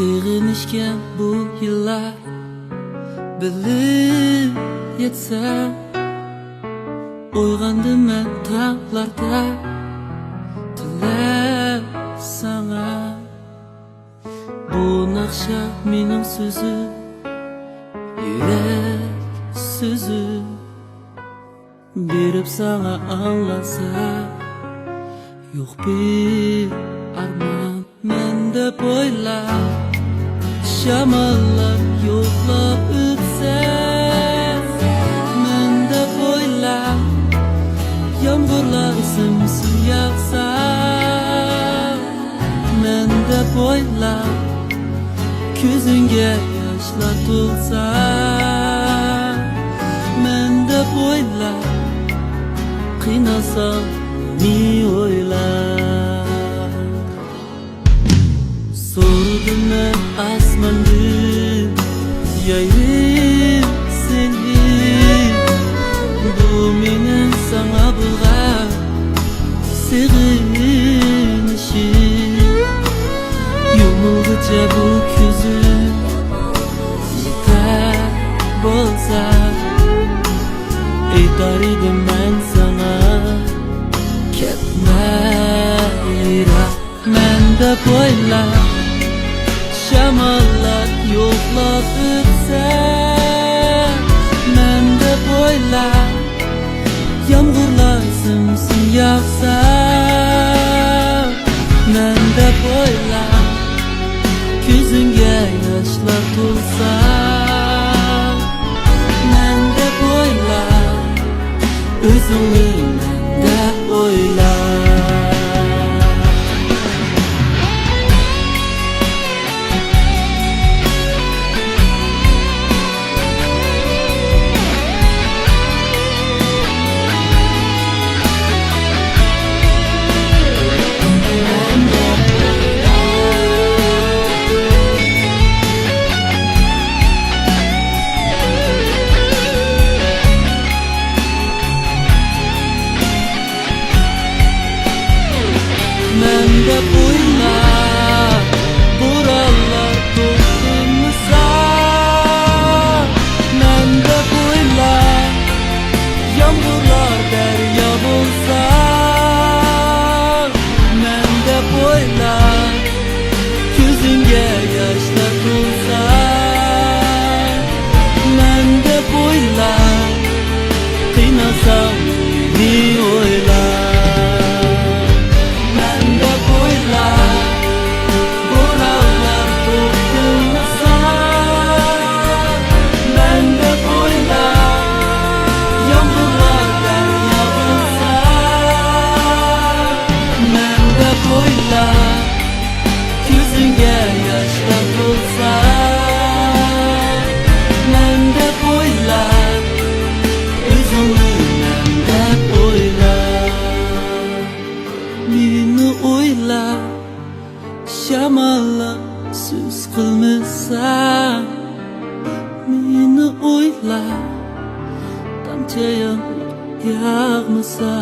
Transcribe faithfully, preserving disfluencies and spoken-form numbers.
سېغىنىشكەن بۇ يىللار بىللە يەتسە، ئويغاندىم مەن تاڭلاردا تىلەپ ساڭا. بۇ ناخشا مېنىڭ سۆزۈم، يۈرەك سۆزۈم. بېرىپ ساڭا ئاڭلاتسا، يوق بىر ئارمان. مەن دەپ ئويلا، شاماللار يوقلاپ ئۆتسە، مەن دەپ ئويلا، يامغۇرلار سىم-سىم ياغسا، مەن دەپ ئويلا، كۆزۈڭگە ياشلار تولسا، مەن دەپ ئويلا، قىينالساڭ مېنى ئويلا. سورىدىم مەن ئاسماندىن يايرىپ سېنى، بۇ مېنىڭ ساڭا بولغان سېغىنىشىم. يۇمۇلغۇچە بۇ كۆزۈم يېتەر بولسا، ئېيتار ئىدىم مەن ساڭا، كەتمە يىراق. مەن دەپ ئويلا، شاماللار يوقلاپ ئۆتسە، مەن دەپ ئويلا، يامغۇرلار سىم-سىم ياغسا، مەن دەپ ئويلا، كۆزۈڭگە ياشلار تولسا، مەن دەپ ئويلا، ئۆزۈڭنى مەن دەپ ئويلا. مەن دەپ ئويلا، بورانلار توختىمىسا، مەن دەپ ئويلا، يامغۇرلار دەريا بولسا، مەن دەپ ئويلا، كۆزۈڭگە ياشلار تولسا، مەن دەپ ئويلا، قىينالساڭ مېنى ئويلا. مەن دەپ ئويلا، بورانلار توختىمىسا، مەن دەپ ئويلا، يامغۇرلار دەريا بولسا، مەن دەپ ئويلا، كۆزۈڭگە ياشلار تولسا، مەن دەپ ئويلا، ئۆزۈڭنى مەن دەپ ئويلا. مېنى ئويلا، شاماللار سۆز قىلمىسا، مېنى ئويلا، تامچە يامغۇر ياغمىسا.